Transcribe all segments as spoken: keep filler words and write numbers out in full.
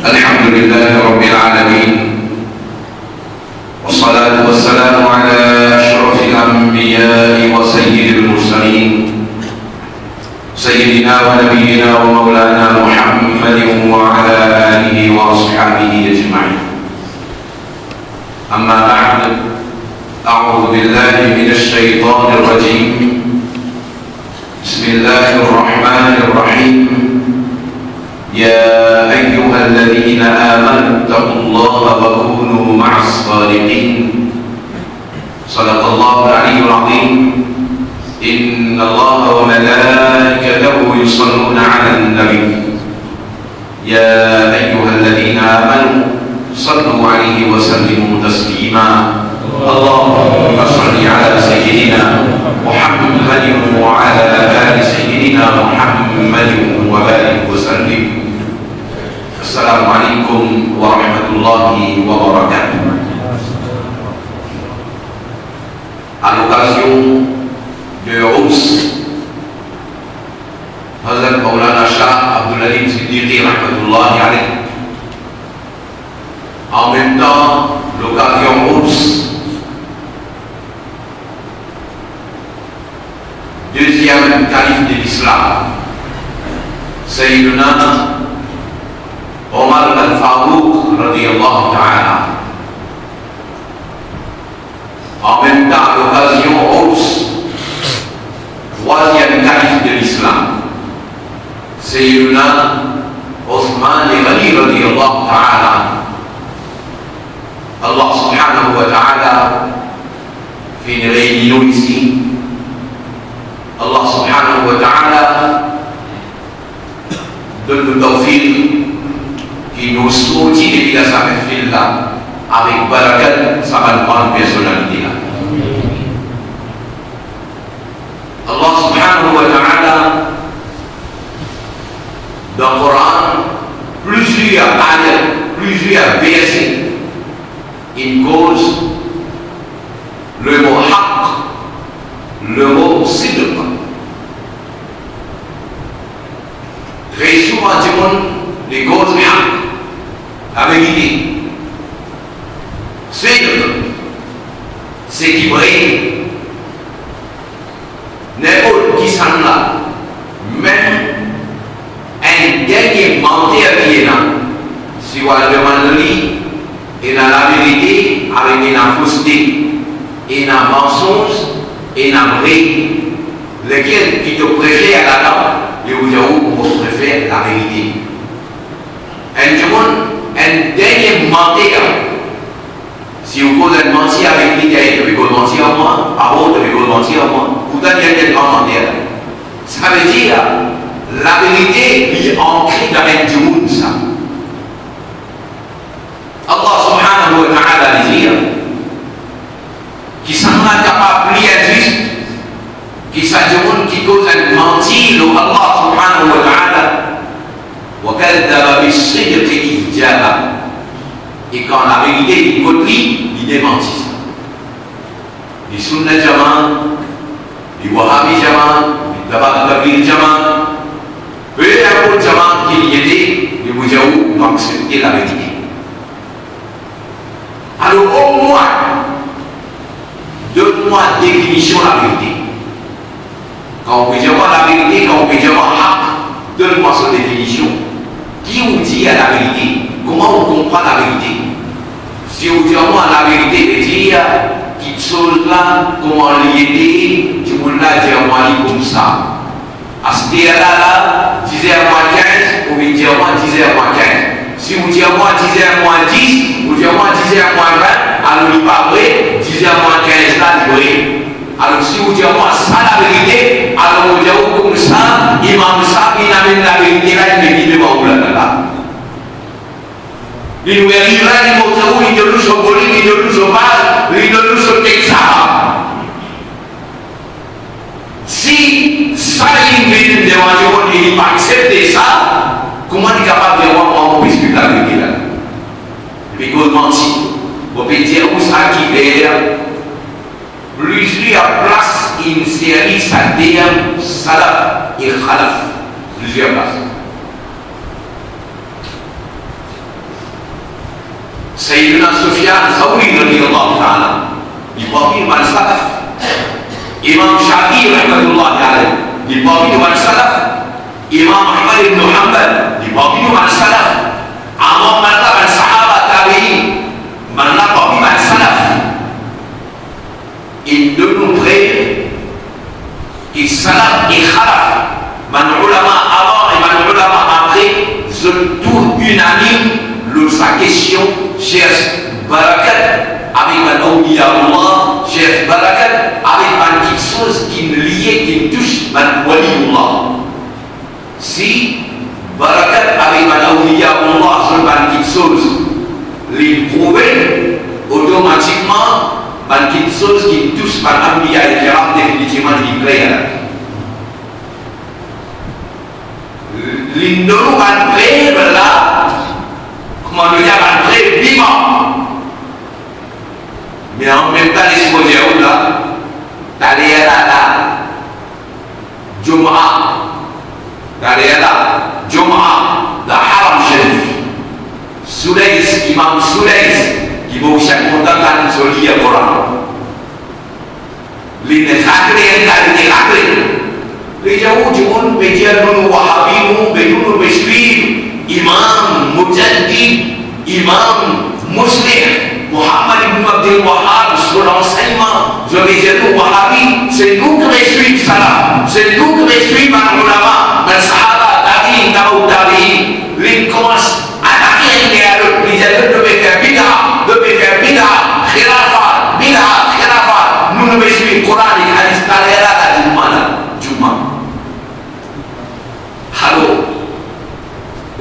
الحمد لله رب العالمين، والصلاة والسلام على أشرف الأنبياء وسيد المرسلين، سيدنا ونبينا ومولانا محمد وعلى آله وأصحابه أجمعين. أما بعد، أعوذ بالله من الشيطان الرجيم. بسم الله الرحمن الرحيم. يا أيها الذين آمنوا اتقوا الله وكونوا مع الصادقين. صدق الله العلي العظيم. إن الله وملائكته يصلون على النبي. يا أيها الذين آمنوا صلوا عليه وسلموا تسليما. اللهم صل على سيدنا محمد وعلى آل سيدنا محمد وبارك وسلم. السلام عليكم ورحمة الله وبركاته. À l'occasion de Urs, Hazrat Maulana Shah Abdul Alim Siddiqui rahmatullahi alayh. En même temps, l'occasion Urs, deuxième calife de l'islam, Sayyiduna Omar al-Farouk radiyallahu ta'ala. En même temps, à l'occasion Urs, troisième calife de l'islam, Sayyiduna Othman Ghani radiyallahu ta'ala. Allah subhanahu wa ta'ala finn reyni nou isi. Allah subhanahu wa ta'ala donn nou tawfiq ki nou sorti depi dan sa mehfil la avek barakat sa bann gran personalite la. Allah subhanahu wa ta'ala, dan Koran, plizier ayat, plizier verse, inn koz le mo haq, le mo sidq. Tre souvan dimoun li koz haq, laverite. Sidq, seki vre. Ninport kisannla, mem enn dernie manter ki ena, si ou al demann li, ena laverite avek ena foste, ena mansonz, ena vre. Lekel ki to prefer ladan? Li pou dir ou, mo prefer laverite. Enn dimoun, enn dernie manter, si ou koz enn manti avek li, li dir, to pe koz manti ar mwa, pa bon, to pe koz manti ar mwa. Pourtan li enn gran manter. Savedir, laverite, li ankre dan enn dimoun sa. Allah subhanahu wa ta'ala, li dir, kisannla kapav pli inzis ki sa dimoun ki koz enn manti lor Allah subhanahu wa ta'ala. Wa kadhaba bis-sidqi idh ja'ah. E kan laverite vinn kot li, li demanti sa. Li Sunna Jamaa, li Wahabi Jamaa, li Tabligh Jamaa, pe inport jamaa ki li ete, li pou dir ou, nou aksepte laverite. Alor, omwin, donn mwa definision laverite. Kan ou pe dir mwa laverite, kan ou pe dir mwa haq, donn mwa so definision. Ki ou dir laverite? Kouma ou konpran laverite? Si ou dir mwa laverite, vedir kiksoz la, kouma li ete, dimoun la dir mwa li koumsa. Aster la, la, dizer mwin kinz, ou vinn dir mwa dizer mwin kinz. Si ou dir mwa dizer mwin dis, ou dir mwa dizer mwin vin, alor li pa vre, dizer mwin kinz la, li vre. Alor, si ou dir mwa sa laverite, alor mo dir ou koumsa, imam sa, li amenn laverite la, li met li devan ou la, la, la. Li ouvrir liv la, li montre ou, li donn ou so volim, li donn ou so paz, li donn ou so text. Si sa li vinn devan dimoun e li pa aksepte sa, kouma li kapav dir mwa, mwa, mo pe splik laverite la? Li pe koz manti. Mo pe dir ou sa ki ver plizier plas inn servi sa term salaf e khalaf. Plizier plas. Sayyidina Sufyan Thawri radiyallahu ta'ala, li parmi bann salaf. Imam Shafi'i rahmatullahi alayh, li parmi bann salaf. Imam Ahmad ibn Hanbal, li parmi bann salaf. Avan bann la, bann sahaba, tabi'in, bann la parmi bann salaf. Inn donn nou prev ki salaf e khalaf, bann oulama avan e bann oulama apre, zot tou inanim lor sa kestion, cherche barakat avek bann awliya Allah, cherche barakat avek bann kiksoz ki inn lie, ki inn tous bann wali Allah. Si barakat avek bann awliya Allah, zot bann kiksoz, li prouve otomatikman bann kiksoz ki tous bann anbiya kiram, definitivman li kler. Li donn nou bann prev la, kouma nou dir, bann prev vivan. Me an mem tan, li sipoze ou la, taler la, la, Jumma, taler la, Jumma, dan Haram Sharif. Sudais, Imam Sudais, ki boukou sak kontan tann so lir Koran. Li inn rakle, li inn rakle. Li dir, ou dimoun pe dir nou, nou Wahabi, nou, be nou, nou pe swiv Imam Mujaddid, Imam Muslih, Muhammad ibn Abdul Wahhab, so lansegnman, zot pe dir nou Wahabi, se nou ki pe swiv salaf, se nou ki pe swiv bann oulama, bann sahaba, tabi'in, tabaou tabi'in. Li koumans atake enn e lot, li dir, zot, zot pe fer bida, zot pe fer bida, khilafa, bida, khilafa. Nou, nou pe swiv Koran ek Hadis, taler la, la, Jumma la, Jumma. Alor,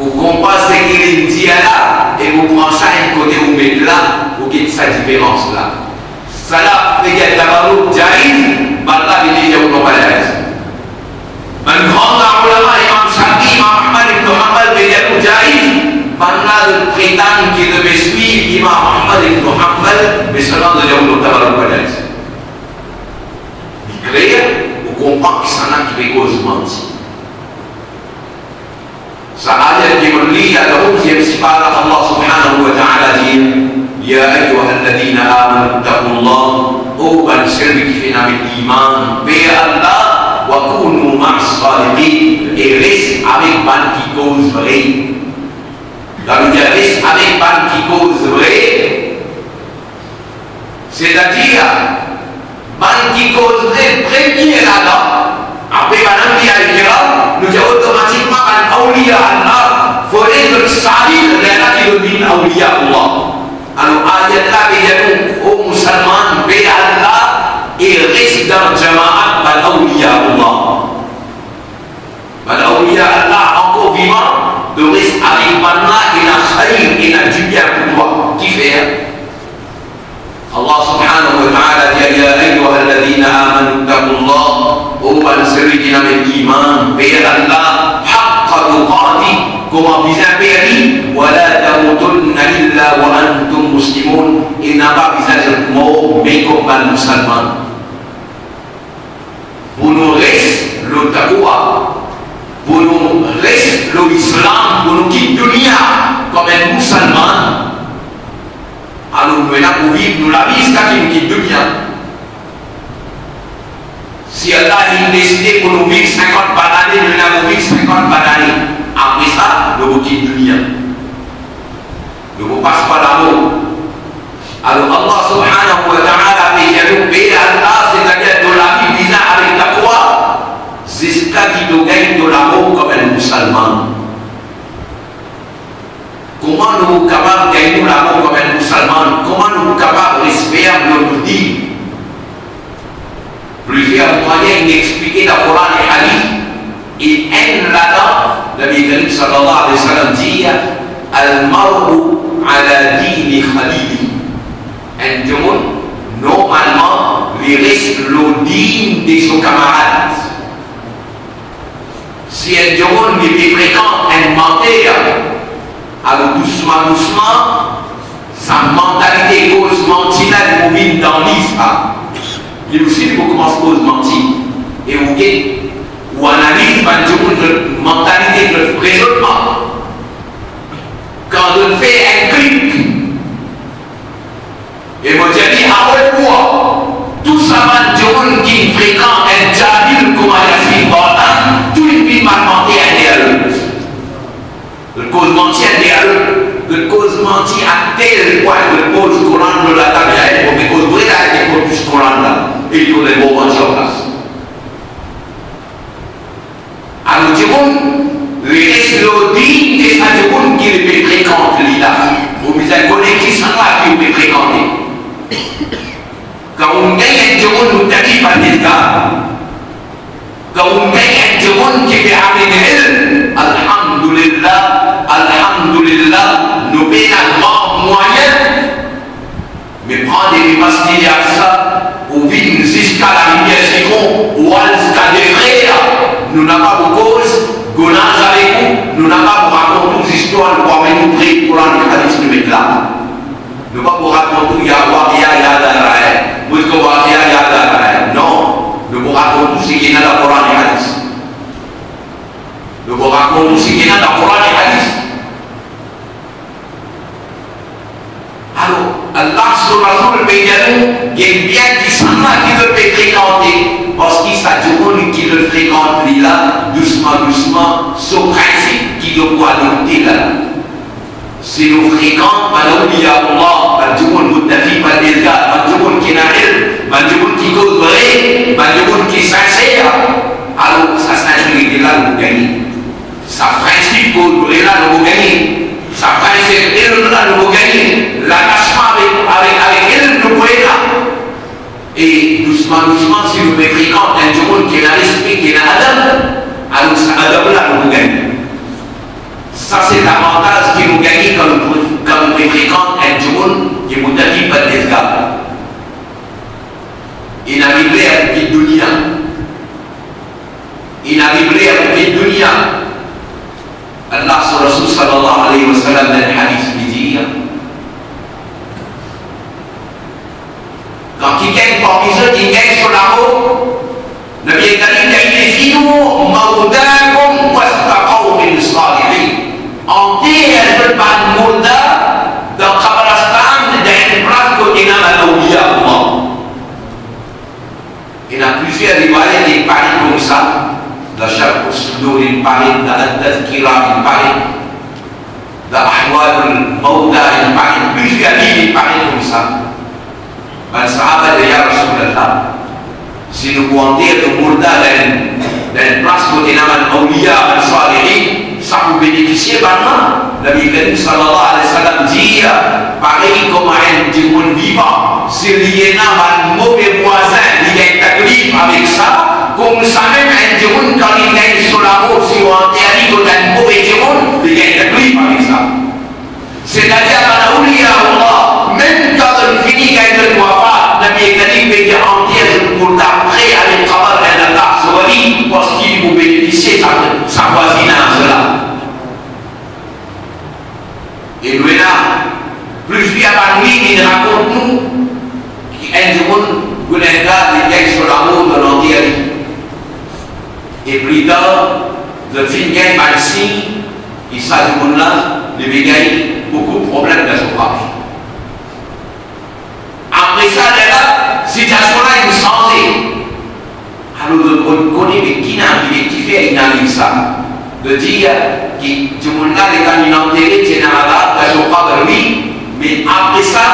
ou konpran seki li dir la, e ou pran sa enn kote ou met la, ou get sa diferans la. Salaf pe dir tabarruk jaiz, bann la vinn dir ou non, pa jaiz. Bann gran oulama, Imam Shafi, Imam Ahmad ibn Hanbal, pe dir ou jaiz, bann la zot pretann ki zot pe swiv Imam Ahmad ibn Hanbal, me selman zot dir ou non, tabarruk pa jaiz. Li kler, ou konpran kisannla ki pe koz manti. Sa ayat ki mo'nn li la, dan onziem sipara, Allah subhanahu wa ta'ala dir, "Ya ayyuhalladhina amanu ittaqullah," o bann selwi ki finn ena iman, per Allah, "wa kunu ma'as sadiqin," e res avek bann ki koz vre. Savedir res avek bann ki koz vre, setadir, bann ki koz vre premie ladan, apre bann anbiya kiram, nou dir otomatikman bann awliya Allah, fode zot sali, lerla ki zot vinn awliya Allah. Alor, ayat la pe dir nou, o mousalman, pe Allah e res dan jamaat bann awliya Allah. Bann awliya Allah ankor vivan, to res avek bann la ena khayr, ena dibien pou twa. Kifer? Allah subhanahu wa ta'ala dir, "Ya ayyuhalladhina amanu ittaqullah," o bann selwi ki ena iman, per Allah, "haqqa tuqatih," kouma bizin per li, "wa la tamutunna illa wa antum muslimun," e napa bizin zot mor, me kom bann mousalman. Pou nou res lor taqwa, pou nou res lor Islam, pou nou kit dunia kom enn mousalman, alor nou ena pou viv nou lavi ziska ki nou kit dunia. Si Allah inn deside pou nou viv sinkant bann ane, nou ena pou viv sinkant bann ane. Apre sa, nou pou kit dunia. Nou pou pas par lamor. Alor Allah subhanahu wa ta'ala pe dir nou, pe Allah, setadir to lavi bizin avek taqwa, ziska ki to gagn to lamor kom enn mousalman. Kouma nou pou kapav gagn nou lamor kom enn mousalman? Kouma nou pou kapav res ferm lor nou din? Plizier mwayin inn explike dan Koran e Hadis, e enn ladan, Nabi Karim sallallahu alayhi wa sallam dir, "Al-mar'u ala dini khalilih." Enn dimoun, normalman, li res lor din de so kamarad. Si enn dimoun li pe frekant enn manter, alor dousman, dousman, sa mantalite koz manti la, li pou vinn dan li sa. Li osi, li pou koumans koz manti. E ou get, ou analiz bann dimoun, zot mantalite, zot rezonnman. Kan zot fer enn klik, Zot koz manti a tel pwin, zot poz kolann lor latab, e la, zot pe koz vre la, zot poz plis kolann la, e li koz enn bon manti an plas. Alor, dimoun, li res lor dinyete sa dimoun ki li pe frekant li la. Ou bizin kone kisannla ki ou pe frekante. Kan ou gagn enn dimoun, ou tann li pa deza. Kan ou gagn enn dimoun ki pe amenn ilm, alhamdulillah, alhamdulillah, nou pena gran mwayin, me pran depi Masjid Aqsa, ou vinn ziska larivier Sidron, ou al ziska Defrer, nou napa pou koz, gonaz avek ou, nou napa pou rakont ou zistwar, nou pou amenn ou pre Koran ek Hadis nou met la. Nou pa pou rakont ou ya wahya, ya darae. Mos ko wahya, ya darae. Non. Nou pou rakont ou seki ena dan Koran ek Hadis. Nou pou rakont ou seki ena dan Koran ek Hadis. Alor, Allah so Rasoul pe dir nou, gagn bien kisannla ki zot pe frekante, parski sa dimoun ki zot frekant li la, dousman, dousman, so prinsip ki zot pou adopte la. Si nou frekant bann awliya Allah, bann dimoun muttaqi, bann deza, bann dimoun ki ena ilm, bann dimoun ki koz vre, bann dimoun ki sinser, alor sa sinserite la nou pou gagne. Sa prinsip koz vre la nou pou gagne. Sa prinsip ilm la nou pou gagne. Latasman avek, avek, avek ilm nou pou ena. E dousman, dousman, si nou pe frekant enn dimoun ki ena respe, ki ena adab, alor sa adab la nou pou gagne. Sa se lavantaz ki nou gagne kan nou, kan nou pe frekant enn dimoun ki muttaqi, bann deza. Ena Bib ler pou kit dunia. Ena Bib ler pou kit dunia. Allah so Rasoul sallallahu alayhi wa sallam dan hadis li dir, kan kikenn parmi zot inn gagn so lamor, Nabi Karim dir, "Idfinu mawtakum wasfa qawmin salihin." Anter zot bann mourda dan qabristan, dan enn plas kot ena bann awliya Allah. Ena plizier riwayat ki paret koumsa, dan Sharh As-Sudur li paret, dan At-Tazkira li paret, dan Ahwalul Mawta li paret, plizier liv li paret koumsa. Bann sahaba dir, "Ya Rasoulullah, si nou pou anter nou mourda dan, dan enn plas kot ena bann awliya, bann salihin, sa pou benefisie bann la?" Nabi Karim sallallahu alayhi wa sallam dir, parey kouma enn dimoun vivan, si li ena bann move vwazin, li gagn taklif avek sa, koumsamem enn dimoun kan li gagn so lamor, si ou anter li kot enn move dimoun, li gagn taklif avek sa. Setadir bann awliya Allah, mem kan zot fini gagn zot wafat, Nabi Karim pe dir anter zot mourda pre avek kabar enn Allah so wali, parski li pou benefisie sa, sa vwazinaz la. E nou ena plizier bann liv inn rakont nou ki enn dimoun, gunehgar, li gagn so lamor, zot anter li. E plitar, zot finn gagn bann sign ki sa dimoun la, li pe gagn boukou problem dan so kabar. Apre sa, lerla, sitiasion la inn sanze. Alor, zot kone, kone, me ki inn arive, kifer inn ariv sa? Zot dir ki dimoun la, letan inn antere, ti ena azab dan so kabar, wi, me apre sa,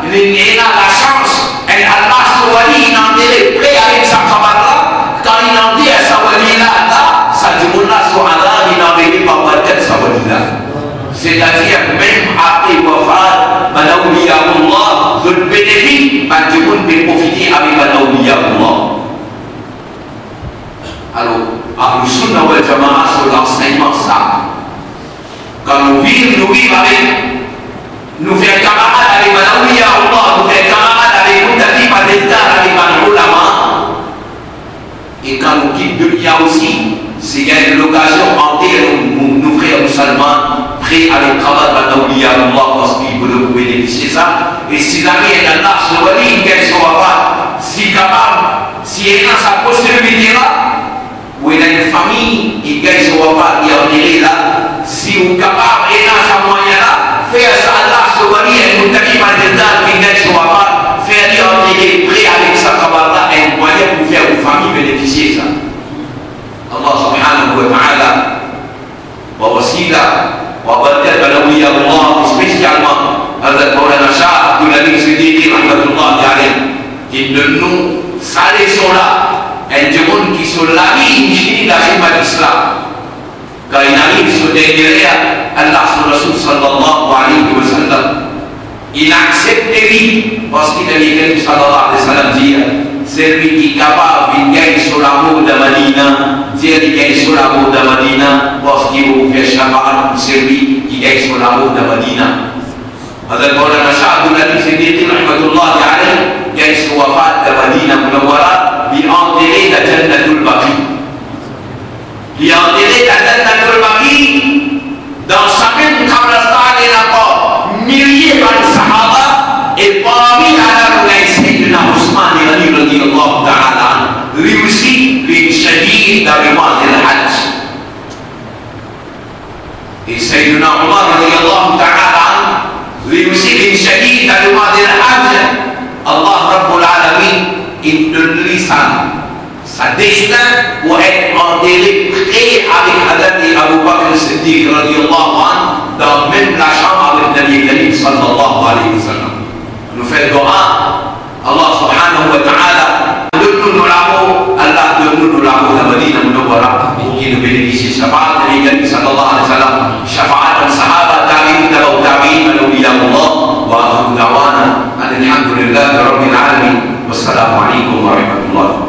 li ena lasans, enn Allah so wali inn antere pre avek sa kabar la, kan inn anter sa wali la, la, sa dimoun la, so azab inn arive par barakat sa wali la. Setadir, mem apre wafat bann awliya Allah, zot benefik, bann dimoun pe profite avek bann awliya Allah. Alor, Ahlus Sunnah wal Jamaah so lansegnman sa. Kan nou viv, nou viv avek, nou fer kamarad avek bann awliya Allah, nou fer kamarad avek muttaqi, bann deza, avek bann ulama. E kan nou kit dunia osi, si gagn lokazion anter nou, nou, nou frer musulman, pre avek kabar bann awliya Allah, parski pou nou pou benefisie sa. E si zame enn Allah so wali inn gagn so wafat, si kapav, si ena sa posibilite la, ou ena enn fami, inn gagn so wafat, li antere la, si ou kapav ena sa mwayin la, fer sa Allah so wali, enn muttaqi, bann deza, ki gagn so wafat, fer li antere pre avek sa kabar la, enn mwayin pou fer ou fami benefisie sa. Allah subhanahu wa ta'ala, par wasila Par bann tet bann awliya Allah, spesialman Hazrat Maulana Shah Abdul Alim Siddiqui rahmatullahi alayh, ki donn nou sa leson la, enn dimoun ki so lavi inn fini dan zimat Islam. Kan inn ariv so dernie ler, Allah, so Rasoul sallallahu alayhi wa sallam, inn aksepte li, parski Nabi Karim sallallahu alayhi wa sallam dir, selwi ki kapav vinn gagn so lamor dan Madina, dir li gagn so lamor dan Madina, parski mo pou fer shafaat pou selwi ki gagn so lamor dan Madina. Hazrat Maulana Shah Abdul Alim Siddiqui rahmatullahi alayh gagn so wafat dan Madina Munawwara, li antere dan Jannatul Baqi. Li antere dan Jannatul Baqi, dan sa mem kabristan ena par milie bann sahaba, e parmi la nou gagn Sayyidina Usman Ghani radiyallahu ta'ala anhu. Li osi, li inn shahid dan le mois Dhil Hajj. E Sayyidina Umar radiyallahu ta'ala anhu, li osi, li inn shahid dan le mois Dhil Hajj. Allah Rabbul Alamin inn donn li sa sa destin pou et antere pre avek Hazrat Abu Bakr Siddiq radiyallahu anhu, dan mem lasanm avek Nabi Karim sallallahu alayhi wa sallam. Nou fer dua, Allah subhanahu wa ta'ala donn nou nou lamor, Allah donn nou nou lamor dan Madina Munawwara, pou ki nou benefisie shafaat Nabi Karim sallallahu alayhi wa sallam, shafaat bann sahaba, tabi'in, tabaut tabi'in, bann awliya Allah. Wa akhiru da'wana anil hamdulillahi rabbil alamin. Wassalamu alaykum wa rahmatullah.